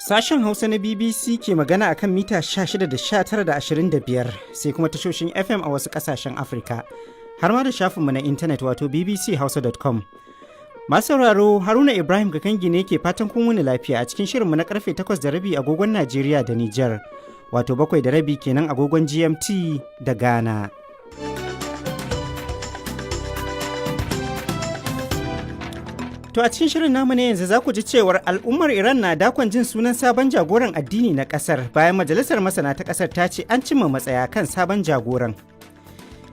Sashen Hausa na BBC ke magana a kan mita 16 da 19 da 25 sai kuma tashoshin FM a wasu ƙasashen Afirka. Har ma da shafinmu na intanet wato bbchausa.com. Masu sauraro, Haruna Ibrahim Kakangi ne ke fatan kun wuni lafiya a cikin shirinmu na karfe 8:30 agogon Najeriya da Nijar, wato 7:30 kenan agogon GMT da Ghana. To a cikin shirin namu ne yanzu za ku ji cewar al'ummar Iran na dakon jin sunan sabon jagoran addini na kasar bayan majalisar masana ta kasar ta ce an cimma matsaya kan sabon jagoran.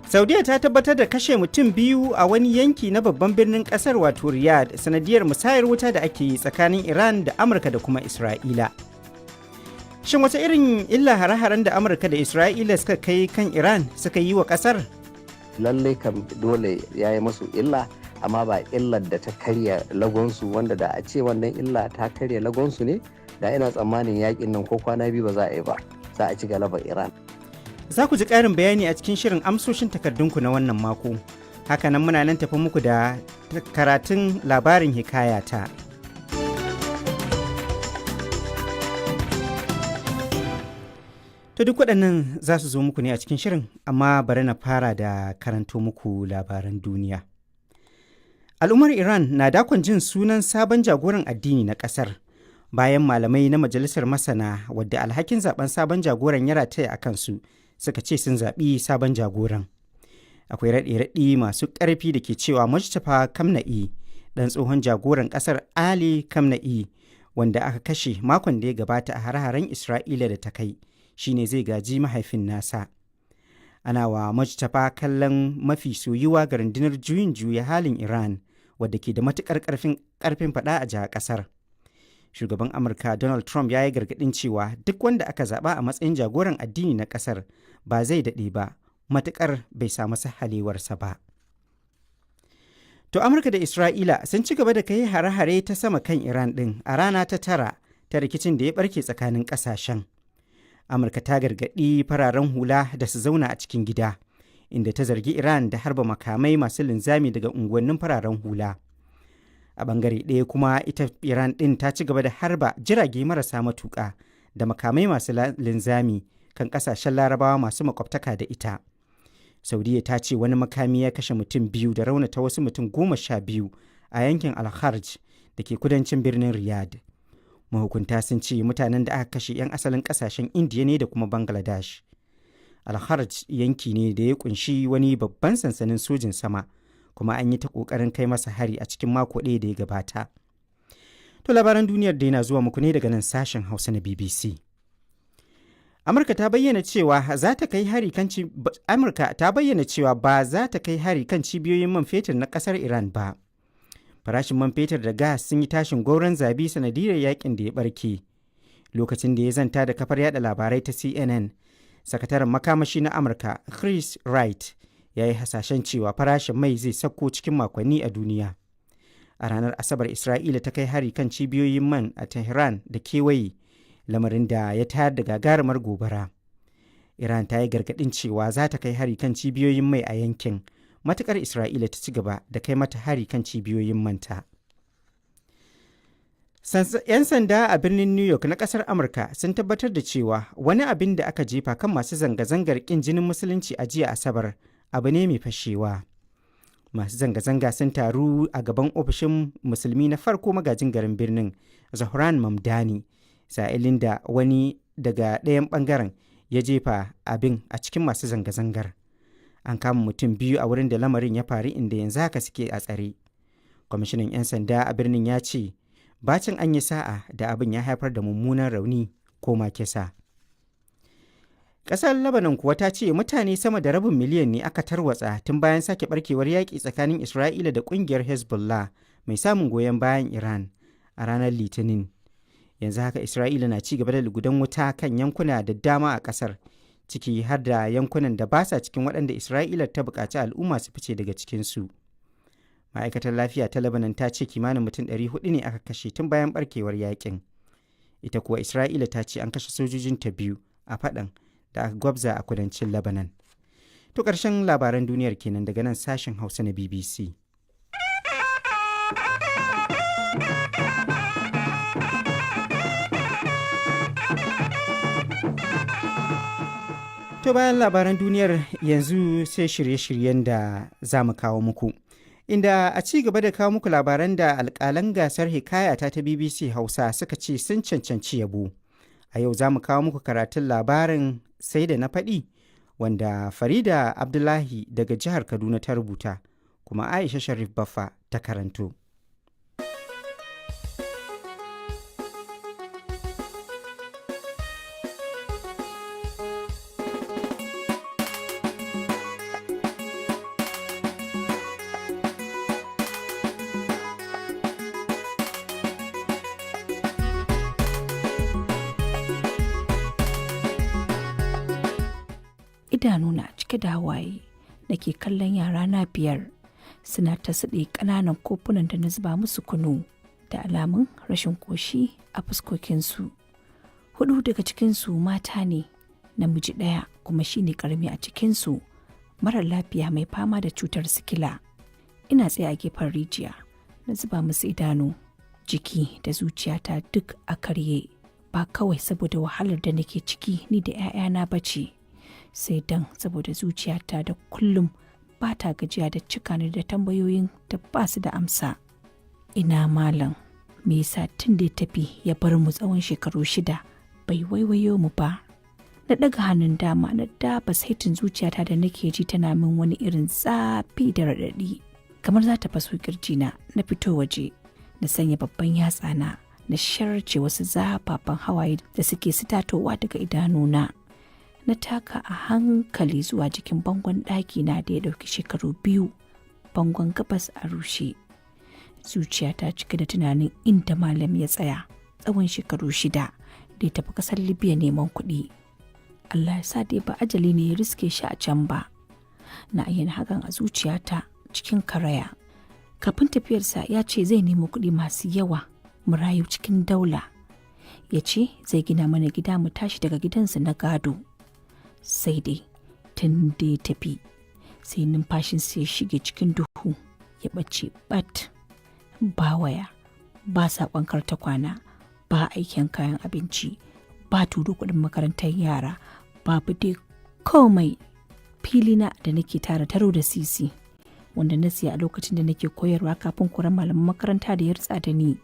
Saudiya ta tabbatar da kashe mutum biyu a wani yanki na babban birnin kasar wato Riyadh sanadiyar musayar wuta da ake yi tsakanin Iran da Amurka da kuma Isra'ila. Shin wata irin illa hare-haren da Amurka da Isra'ila suka kai kan Iran suka yi wa kasar? Lallai kam dole ya yi masu illa, amma ba illar da ta karya lagonsu, wanda da a ce wannan illa ta karya lagonsu ne, da ina tsammanin yakin nan ko kwana biyu ba za a yi ba, za a ci galaba Iran. Za ku ji ƙarin bayani a cikin shirin amsoshin takardunku na wannan mako. Hakanan muna nan tafi muku da karatun labarin hikayata. To duk waɗannan za su zo muku ne a cikin shirin, amma bari na fara da karanto muku labaran duniya. Al'ummar Iran na dakon jin sunan sabon jagoran addini na ƙasar bayan malamai na majalisar masana, wadda alhakin zaben sabon jagoran ya rataya a kansu, suka ce sun zaɓi sabon jagoran. Akwai raɗe-raɗi masu ƙarfi da ke cewa Mustapha Kamna'i, ɗan tsohon jagoran ƙasar Ali Kamna'i, wanda aka kashe makon da ya gabata a hare-haren Isra'ila da ta kai, shine zai gaji mahaifin nasa. Ana wa Mustapha kallon mafi soyuwa ga rundunar juyin juya halin Iran, wadda ke da matukar karfin fada a jihar kasar. Shugaban Amurka Donald Trump ya yi gargadin cewa duk wanda aka zaba a matsayin jagoran addini na kasar ba zai daɗe ba, matukar bai samu sahalewarsa ba. To Amurka da Isra'ila sun ci gaba da kai hare-hare ta sama kan Iran ɗin a rana ta tara ta rikicin da ya barke tsakanin ƙasashen. Amurka ta gargaɗi fararen hula da su zauna a cikin gida, inda ta zargi Iran da harba makamai masu linzami daga unguwannin fararen hula. A bangare ɗaya kuma, ita Iran ɗin ta ci gaba da harba jirage marasa matuƙa da makamai masu linzami kan ƙasashen Larabawa masu makwabtaka da ita. Saudiya ta ce wani makami ya kashe mutum biyu da raunata wasu mutum 12 a yankin Alharj da ke kudancin birnin Riyadh. Mahukunta sun ce mutanen da aka kashe 'yan asalin kasashen Indiya ne da kuma Bangladesh. Alharj yanki ne da ya kunshi wani babban sansanin sojin sama, kuma an yi ta kokarin kai masa hari a cikin mako ɗaya da ya gabata. To labaran duniyar da yana zuwa muku ne daga nan Sashen Hausa na BBC. Amurka ta bayyana cewa za ta kai hari kan Amurka ta bayyana cewa ba za ta kai hari kan cibiyoyin man fetur na kasar Iran ba. Farashin man fetur da gas sun yi tashin gwauron zabi sanadiyar yakin da ya barke. Lokacin da ya zanta da kafar yada labarai ta CNN, sakataren makamashi na Amurka Chris Wright ya yi hasashen cewa farashin mai zai sauko cikin makonni a duniya. A ranar Asabar Isra'ila ta kai hari kan cibiyoyin man a Tehran da kewaye, lamarin da ya tayar da gagarumar gobara. Iran ta yi gargadin cewa za ta kai hari kan cibiyoyin mai a yankin matukar Isra'ila ta ci gaba da kai mata hari kan cibiyoyin manta. 'Yan sanda a birnin New York na kasar Amurka sun tabbatar da cewa wani abin da aka jefa kan masu zanga-zangar kin jinin Musulunci a jiya Asabar abu ne mai fashewa. Masu zanga-zanga sun taru a gaban ofishin Musulmi na farko magajin garin birnin, Zohran Mamdani, sa'ilin da wani daga ɗayan ɓangaren ya jefa abin a cikin masu zanga-zangar. An kama mutum biyu a wurin da lamarin ya faru, inda yanzu haka suke a tsare. Kwamishinan 'yan sanda a birnin ya ce bacin an yi sa'a da abin ya haifar da mummunan rauni ko ma kisa. Ƙasar Lebanon kuwa ta ce mutane sama da rabin miliyan ne aka tarwatsa tun bayan sake barkewar yaƙi tsakanin Isra'ila da ƙungiyar Hezbollah mai samun goyon bayan Iran a ranar Litinin. Yanzu haka Isra'ila na ci gaba da lugudan wuta kan yankuna da dama a ƙasar, ciki har da yankunan da ba sa cikin waɗanda Isra'ila ta buƙaci al'umma su fice daga cikinsu. Ma'aikatar lafiya ta Lebanon ta ce kimanin mutum 400 ne aka kashe tun bayan barkewar yakin. Ita kuwa Isra'ila ta ce an kashe sojojinta biyu a faɗan da aka gwabza a kudancin Lebanon. To ƙarshen labaran duniyar kenan daga nan Sashen Hausa na BBC. To bayan labaran duniyar yanzu sai shirye-shiryen da za mu kawo muku. Inda a ci gaba da kawo muku labaran da alƙalan gasar hikayata ta BBC Hausa suka ce sun cancanci yabo. A yau za mu kawo muku karatun labarin sai da na faɗi wanda Farida Abdullahi daga jihar Kaduna ta rubuta, kuma Aisha Sharif Baffa ta karanto. Idanuna cike da hawaye nake kallon yara na 5 suna ta suɗe ƙananan kofunan da na zuba musu kunu da alamun rashin ƙoshi a fuskokinsu. Hudu daga cikinsu mata ne, namiji ɗaya kuma shine ƙarami a cikinsu marar lafiya mai fama da cutar sikila. Ina tsaye a gefen rijiya na zuba musu idanu, jiki da zuciyata duk a karye ba kawai saboda wahalar da nake ciki ni da 'ya'yana ba ce. Sai dan saboda zuciyata da kullum ba ta gajiya da cika ni da tambayoyin da ba su da amsa. Ina malam, me yasa tun da ya tafi ya bar mu tsawon shekaru 6 bai waiwayo mu ba? Na ɗaga hannun dama na dafa saitin zuciyata da nake ji tana min wani irin zafi da raɗaɗi. Kamar za ta faso kirjina na fito waje, na sanya babban yatsa na na sharce wasu zafafan hawaye da suke sitatowa daga idanuna. Na taka a hankali zuwa jikin bangon ɗakina da ya ɗauki shekaru 2 bangon gabas a rushe. Zuciyata cike da tunanin inda malam ya tsaya tsawon shekaru 6 da ya tafi ƙasar Libya neman kuɗi. Allah ya sa dai ba ajali ne ya riske shi a can ba. Na ayyana hakan a zuciyata cikin karaya. Kafin tafiyarsa ya ce zai nemo kuɗi masu yawa mu rayu cikin daula. Ya ce zai gina mana gida mu tashi daga gidansu na gado. Sai dai tun da ya tafi sai numfashinsa ya shige cikin duhu ya ɓace ɓat. Ba waya, ba saƙon karta kwana, ba aikin kayan abinci, ba turo kuɗin makarantar yara, babu dai komai. Filina da nake tara taro da sisi wanda na siya a lokacin da nake koyarwa kafin koran malaman makaranta da ya rutsa da ni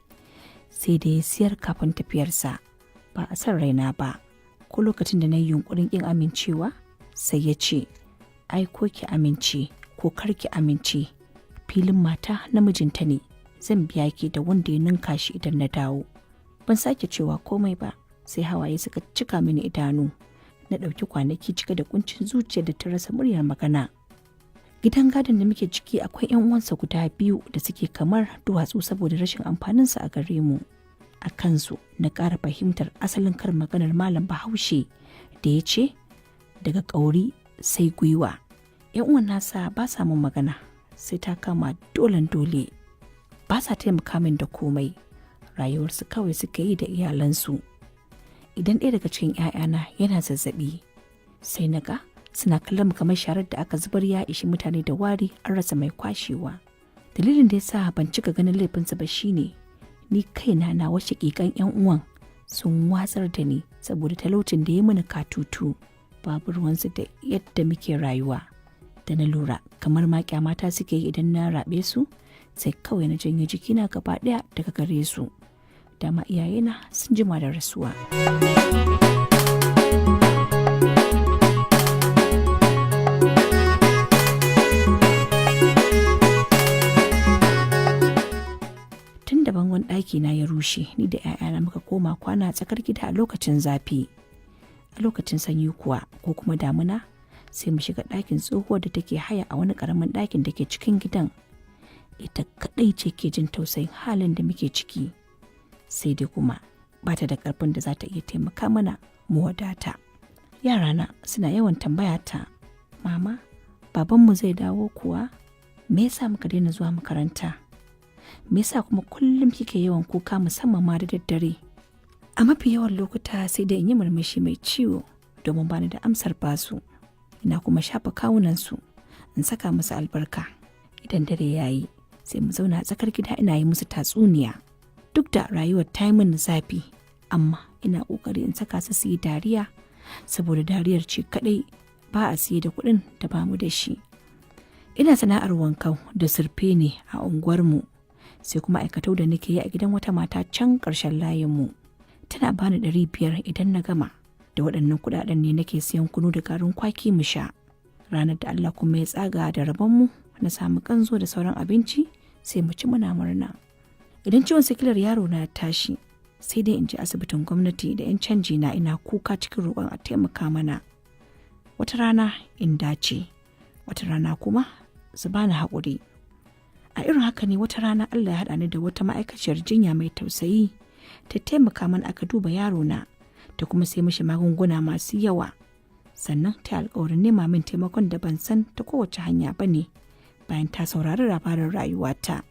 sai da ya siyar kafin tafiyarsa ba a san raina ba. Ko lokacin da na yi yunkurin ƙin amincewa sai ya ce ai ko ki amince ko kar ki amince filin mata namijinta ne zan biya ki da wanda ya ninka shi idan na dawo. Ban sake cewa komai ba sai hawaye suka cika mini idanu. Na ɗauki kwanaki cike da kuncin zuciya da ta rasa muryar magana. Gidan gadon da muke ciki akwai 'yan uwansa guda 2 da suke kamar duwatsu saboda rashin amfaninsu a gare mu. A kansu na ƙara fahimtar asalin karin maganar Malam Bahaushe da ya ce daga ƙauri sai gwiwa. 'Yan uwan nasa ba sa mun magana sai ta kama dolen dole. Ba sa taimaka min da komai. Rayuwarsu kawai suke yi da iyalansu. Idan ɗaya daga cikin 'ya'yana yana zazzaɓi sai na ga suna kallon mu kamar sharar da aka zubar ya ishi mutane da wari an rasa mai kwashewa. Dalilin da ya sa ban cika ganin laifinsu ba shine ni kaina na washe ƙiƙan 'yan uwan sun watsar da ni saboda talaucin da ya mini katutu. Babu ruwansu da yadda muke rayuwa. Da na lura kamar ma ƙyamata suke yi idan na raɓe su sai kawai na janye jikina gaba ɗaya daga gare su. Dama iyayena sun jima da rasuwa. Tun da bangon ɗakina ya rushe ni da 'ya'yana muka koma kwana a tsakar gida a lokacin zafi. A lokacin sanyi kuwa ko kuma damuna sai mu shiga ɗakin tsohuwar da take haya a wani ƙaramin ɗakin da ke cikin gidan. Ita kaɗai ce ke jin tausayin halin da muke ciki. Sai dai kuma ba ta da ƙarfin da za ta iya taimaka mana mu wadata. Yarana suna yawan tambaya ta, Mama, babanmu zai dawo kuwa? Me yasa muka daina zuwa makaranta? Me yasa kuma kullum kike yawan kuka musamman ma da daddare? A mafi yawan lokuta sai dai in yi murmushi mai ciwo domin bani da amsar basu. Ina kuma shafa kawunansu in saka musu albarka. Idan dare ya yi sai mu zauna a tsakar gida ina yi musu tatsuniya. Duk da rayuwar ta yi mini zafi amma ina ƙoƙari in saka su su yi dariya saboda dariyar ce kaɗai Ba a siye da kuɗin da ba mu da shi. Ina sana'ar wankau da sirfe ne a unguwarmu, sai kuma aikatau da nake yi a gidan wata mata can ƙarshen layinmu. Tana bani 500 idan na gama. Da waɗannan kuɗaɗen ne nake siyan kunu da garin kwaki mu sha. Ranar da Allah kuma ya tsaga da rabonmu na samu kanzo da sauran abinci, sai mu ci muna murna. Idan ciwon sikilar yaro na tashi, sai dai in je asibitin gwamnati da 'yan canji na, ina kuka cikin roƙon a taimaka mana. Wata rana in dace, wata rana kuma su bani haƙuri. A irin haka ne wata rana Allah ya haɗa ni da wata ma'aikaciyar jinya mai tausayi, ta taimaka mana aka duba yaro na, ta kuma sai mishi magunguna masu yawa. Sannan ta alkawarin nema min taimakon da ban san ta kowace hanya ba ne, bayan ta saurari labarin rayuwata.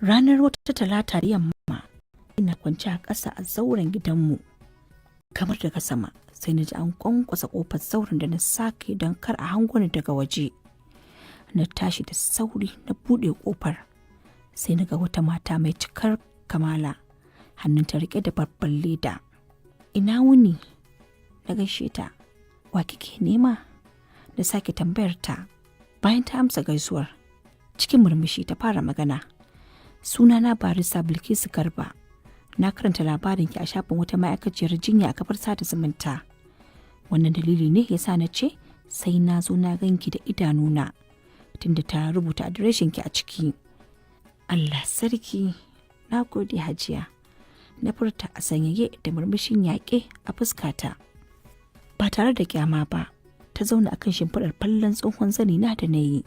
Ranar wata Talata da yamma, ina kwance a ƙasa a zauren gidanmu. Kamar daga sama, sai na ji an kwankwasa ƙofar zauren da na sake don kar a hango ni daga waje. Na tashi da sauri na buɗe ƙofar. Sai na ga wata mata mai cikar kamala, hannunta riƙe da babban leda. "Ina wuni?" Na gaishe ta. "Wa kike nema?" Na sake tambayar ta. Bayan ta amsa gaisuwar, cikin murmushi ta fara magana. "Sunana Barista Bilkisu Garba. Na karanta labarinki a shafin wata ma'aikaciyar jinya a kafar sada zumunta. Wannan dalili ne yasa na ce sai na zo na ganki da idanuna, tunda ta rubuta adireshinki a ciki." "Allah sarki, na gode hajiya," na furta a sanyaye da murmushin yaƙe a fuskata. Ba tare da kyama ba, ta zauna akan shimfiɗar fallon tsohon zani na da na yi.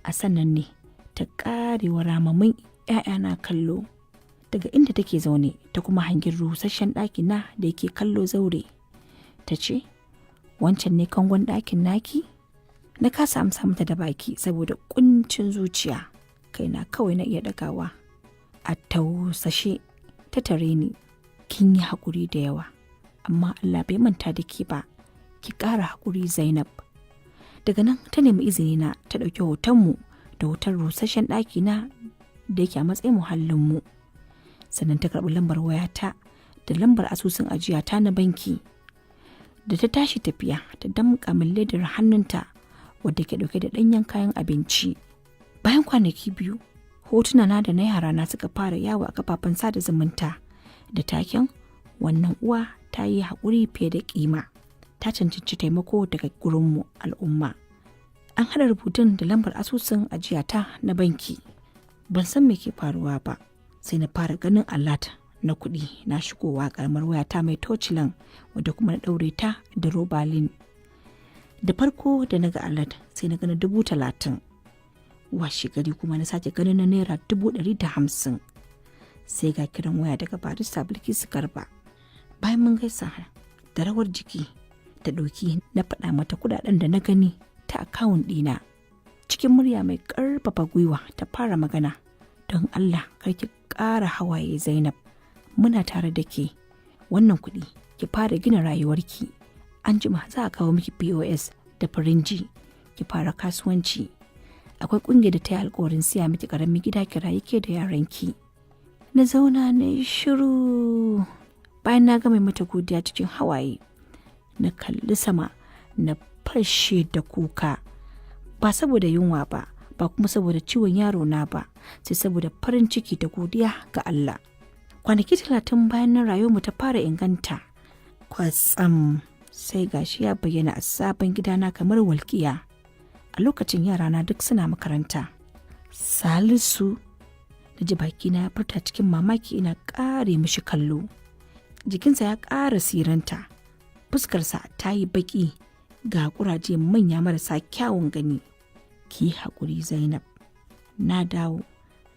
A sannan ne ta ƙarewa ramammun 'ya'yana kallo. Daga inda take zaune ta kuma hangin rusasshen ɗaki na da yake kallo zaure. Ta ce, "Wancan ne kangon ɗakin naki?" Na kasa amsa mata da baki saboda ƙuncin zuciya. Kaina kawai na iya ɗagawa. A tausashe ta tare ni. "Kin yi haƙuri da yawa, amma Allah bai manta da ke ba. Ki ƙara haƙuri, Zainab." Daga nan ta nemi izini na ta ɗauki hotonmu da hoton rusasshen ɗaki na da yake a matsayin muhallinmu. Sannan ta karɓi lambar wayata da lambar asusun ajiyata na banki. Da ta tashi tafiya, ta damƙa min ledar hannunta wadda ke ɗauke da ɗanyen kayan abinci. Bayan kwanaki 2, hotuna na da na yara na suka fara yawo a kafafen sada zumunta da taken "Wannan uwa ta yi haƙuri fiye da ƙima, ta cancanci taimako daga gurinmu al'umma." An haɗa rubutun da lambar asusun ajiyata na banki. Ban san me ke faruwa ba, sai na fara ganin alert na kuɗi na shigowa ƙaramar wayata mai tocilan, wadda kuma na ɗaure ta da robalin. Da farko da na ga alert, sai na gani 30,000. Washe gari kuma na sake ganin na ₦150,000. Sai ga kiran waya daga Barista Bilkisu Garba. Bayan mun gaisa da rawar jiki da ɗauki, na faɗa mata kuɗaɗen da na gani ta akawun ɗina. Cikin murya mai ƙarfafa gwiwa ta fara magana. "Don Allah kar ki ƙara hawaye, Zainab. Muna tare da ke. Wannan kuɗi ki fara gina rayuwarki. An jima za a kawo miki POS da firinji, ki fara kasuwanci. Akwai ƙungiyar da ta yi alkawarin siya miki ƙaramin gida ki rayu ke da yaranki." Na zauna na yi shiru. Bayan na gama mata godiya cikin hawaye, na kalli sama na fashe da kuka. Ba saboda yunwa ba, ba kuma saboda ciwon yaro na ba, sai saboda farin ciki da godiya ga Allah. Kwanaki 30 bayan nan rayuwarmu ta fara inganta. Kwatsam sai gashi ya bayyana a sabon gidana kamar walƙiya. A lokacin yarana duk suna makaranta. "Salisu," na ji bakina ya furta cikin mamaki ina ƙare mishi kallo. Jikinsa ya ƙara siranta, fuskarsa ta yi baƙi, ga ƙuraje manya marasa kyawun gani. "Ki haƙuri Zainab, na dawo,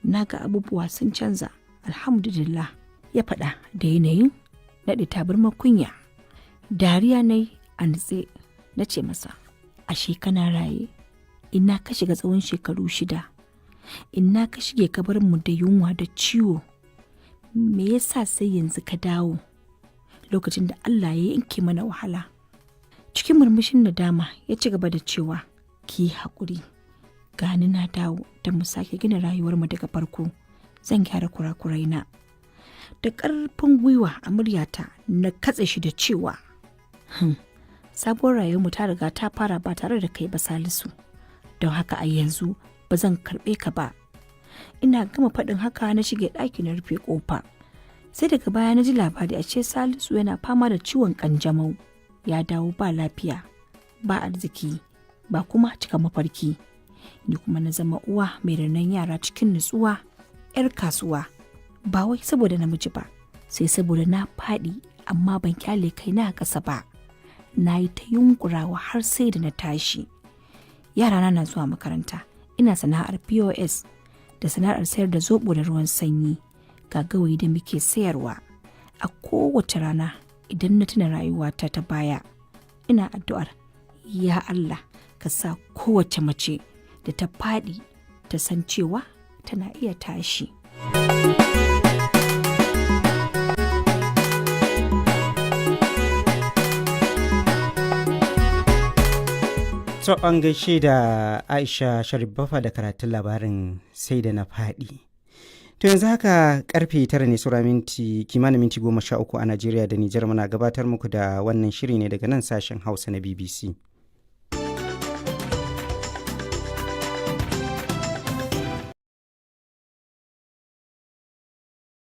na ga abubuwa sun canza, alhamdulillah," ya faɗa da yanayin naɗe tabarmar kunya. Dariya na yi a nutse, na ce masa, "Ashe kana raye? Ina ka shiga tsawon shekaru 6? Ina ka shige ka bar mu da yunwa da ciwo? Me yasa sai yanzu ka dawo, lokacin da Allah ya yanke mana wahala?" Cikin murmushin nadama ya ci gaba da cewa, "Ki haƙuri, gani na dawo don mu sake gina rayuwarmu daga farko. Zan gyara kurakurai na." Da ƙarfin gwiwa a muryata na katse shi da cewa, Sabuwar rayuwarmu ta riga ta fara ba tare da kai ba, Salisu. Don haka a yanzu ba zan karɓe ka ba. Ina gama faɗin haka na shige ɗaki na rufe ƙofa. Sai daga baya na ji labari a ce Salisu yana fama da ciwon ƙanjamau. Ya dawo ba lafiya, ba arziki, ba kuma cika mafarki. Ni kuma na zama uwa mai renon yara cikin nutsuwa, 'yar kasuwa, ba wai saboda namiji ba, sai saboda na faɗi amma ban kyale kaina a ƙasa ba. Na yi ta yunkurawa har sai da na tashi. Yarana na zuwa makaranta, ina sana'ar POS da sana'ar sayar da zoɓo da ruwan sanyi, ga gawayi da muke sayarwa. A kowace rana idan na tuna rayuwata ta baya, ina addu'ar ya Allah ka sa kowace mace da ta faɗi ta san cewa tana iya tashi. So an gaishe da Aisha Sharif Bafa da karatun labarin Sai da na faɗi. To yanzu haka karfe 9 ne saura minti kimanin minti 13 a Najeriya da Nijar. Muna gabatar muku da wannan shiri ne daga nan sashen Hausa na BBC.